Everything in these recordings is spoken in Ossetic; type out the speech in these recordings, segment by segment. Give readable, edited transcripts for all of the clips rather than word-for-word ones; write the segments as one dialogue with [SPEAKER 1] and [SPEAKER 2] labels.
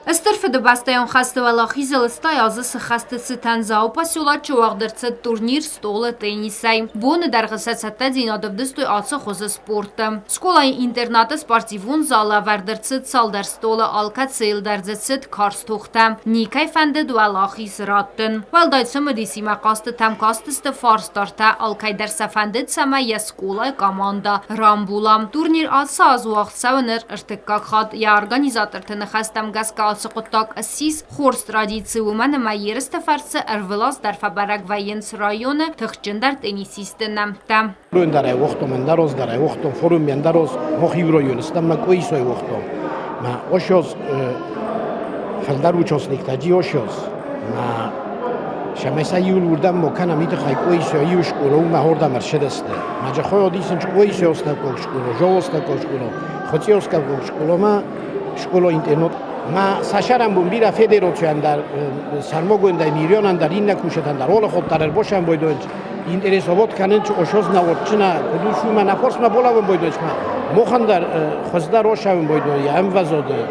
[SPEAKER 1] Стыр Фыдыбӕстӕйон хӕсты уӕлахизыл 80 азы сыххӕсты цытӕн Дзауы поселочы уагъд ӕрцыд турнир стъолы теннисӕй. Боны дӕргъы сӕ цӕттӕдзинад ӕвдыстой ацы хуызы спорты. Скъолайы интернаты спортивон залы ӕвӕрд ӕрцыд цалдӕр стъолы, алкӕцыйыл дӕр дзы цыд карз тохтӕ. Никӕй фӕндыд уӕлахиз раттын. Уӕлдай цымыдисимӕ хъазтытӕм кастысты фарстартӕ, алкӕй дӕр сӕ фӕндыд, цӕмӕй йӕ скъолайы командӕ рамбула. Турнир ацы аз уагъд цӕуы ныр ӕртыккаг хатт. Йӕ организаторты ныхӕстӕм гӕсгӕ ацы хъуыддаг ссис хорз традици, уымӕн ӕмӕ ерысты фӕрцы ӕрвылаз дӕр фӕбӕрӕг вӕййынц районы тыхджындӕр теннисистты нӕмттӕ.
[SPEAKER 2] Рöndarай уохтом, ӕндӕроз дарай уохтом, форум ӕндӕроз хохивройон, ма койсой уохтом. Ма ошоз фылдӕр участниктӕ джи ошоз. Ма шамеса иул урдам мокана митхай койсой иу школо ума хордам ӕршедесте. Ма же хойодисын койсой оставкок школо, жолоставкок школо, хоциоскавкок школо ма школо интернат. Ма сашарам бира федерацияндар сармогондай мирионандар инна кушетандар олохоттар бошан бойдонч интересовот каненч ошозна отчина кудушума нафорсма болавен бойдонч ма мохандар хоздар ошавен бойдон я ӕмвӕзоды.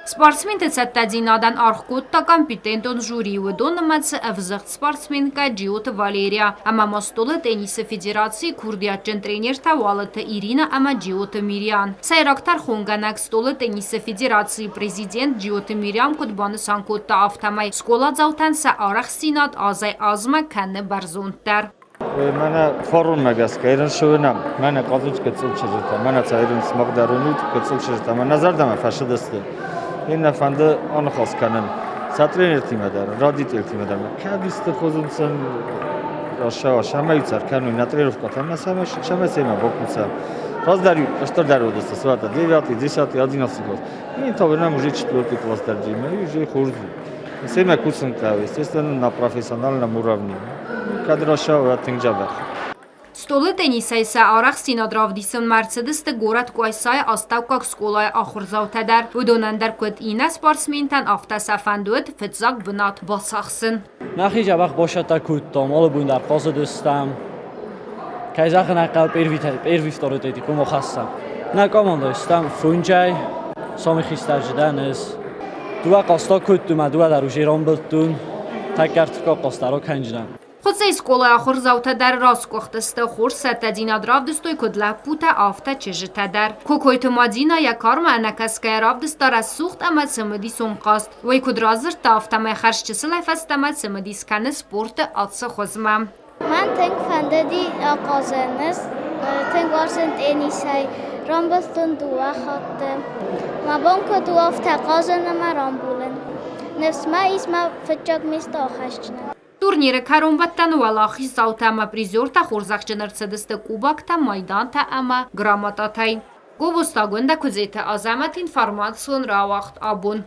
[SPEAKER 1] Спортсменты цӕттӕдзинадӕн аргъ кодта компетентон жюри, уыдон нымӕцы ӕвзыгъд спортсменкӕ Джиоты Валерия ӕмӕ ма стъолы теннисы федерацийы курдиатджын тренертӕ Уалыты Ирина ӕмӕ Джиоты Мириан. Сӕйраг тӕрхонгӕнӕг стъолы теннисы федерацийы президент Джиоты Мириан куыд банысан кодта, афтӕмӕй скъоладзаутӕн сӕ арӕхстдзинад азӕй-азмӕ кӕны бӕрзонддӕр.
[SPEAKER 3] Мӕнӕ фаронмӕ гӕсгӕ ерын сывынӕм, мӕнӕ къадзуч гыццыл чызджытӕ, мӕнӕ цӕ ерын сымах дӕр уынут гыццыл чызджытӕ, мӕ нӕ зӕрдӕмӕ фӕцыдысты. Иннӕ фӕнды аныхас кӕнын сӕ тренертимӕ дӕр, родительтимӕ дӕр. Кӕд исты хуызын сын расӕуа, сӕмӕй цӕр кӕной нӕ тренировкӕтӕ, ӕмӕ сӕмӕ семӕ бакуса. Раздӕр стырдӕр уыдысты свӕтӕ девятый, десятый, одиннадцатый класс. И то нам уже четвертый класс дӕр и уже хорз. Семӕ кусын хъӕуы, естественно, на профессиональном уровне. Кӕд рацӕуа, тынг дзӕбӕх.
[SPEAKER 1] Стъолы теннисӕй сӕ арӕхстдзинад равдисынмӕ ӕрцыдысты горӕт Къуайсайы астӕуккаг скъолайы ахуырдзаутӕ дӕр. Уыдонӕн дӕр куыд иннӕ спортсментӕн, афтӕ сӕ фӕнд уыд фыццаг бынат бацахсын.
[SPEAKER 4] Нӕхи дзӕбӕх босӕттӕ кодтам, алы бон дӕр хъазыдыстӕм. Кӕй зӕгъын ӕй хъӕуы, первый второй третий ком охӕссӕм. Нӕ командӕйы стӕм фунджӕй, сомихистӕджы дӕн ӕз. Дыууӕ хъазта кодтон ӕмӕ дыууӕ дӕр уже рамбылдтон. Тӕккӕ ӕртыккаг хъазт дӕр акӕнджынӕн.
[SPEAKER 1] Хуыцъейы скъолайы ахуырдзаутӕ дӕр расгуыхтысты, хорз цӕттӕдзинад равдыстой куыд лӕппутӕ, афтӕ чызджытӕ дӕр. Кокойты Мадинӕ йӕ кармӕ ӕнӕкӕсгӕйӕ равдыста рӕсугъд ӕмӕ цымыдисон хъазт. Уый куыд радзырдта, афтӕмӕй хӕрзчысылӕй фӕстӕмӕ цымыдис кӕны спорты ацы хуызмӕ.
[SPEAKER 5] Мӕн тынг фӕндыди ахъазын. Ӕз тынг уарзын теннисӕй. Рамбылдтон дыууӕ хатты. Мӕ бон куыд у, афтӕ хъазын ӕмӕ рамбулын. Ныфс мӕ ис мӕ фыццаг место ахӕсджынӕн.
[SPEAKER 1] Турниры кӕронбӕттӕны уӕлахиздзаутӕ ӕмӕ призертӕ хорзӕхджын ӕрцыдысты кубоктӕ, майдантӕ ӕмӕ грамотатӕй. Гобозты Агуындӕ Куыдзеты Азӕмӕт информацион рауагъд абон.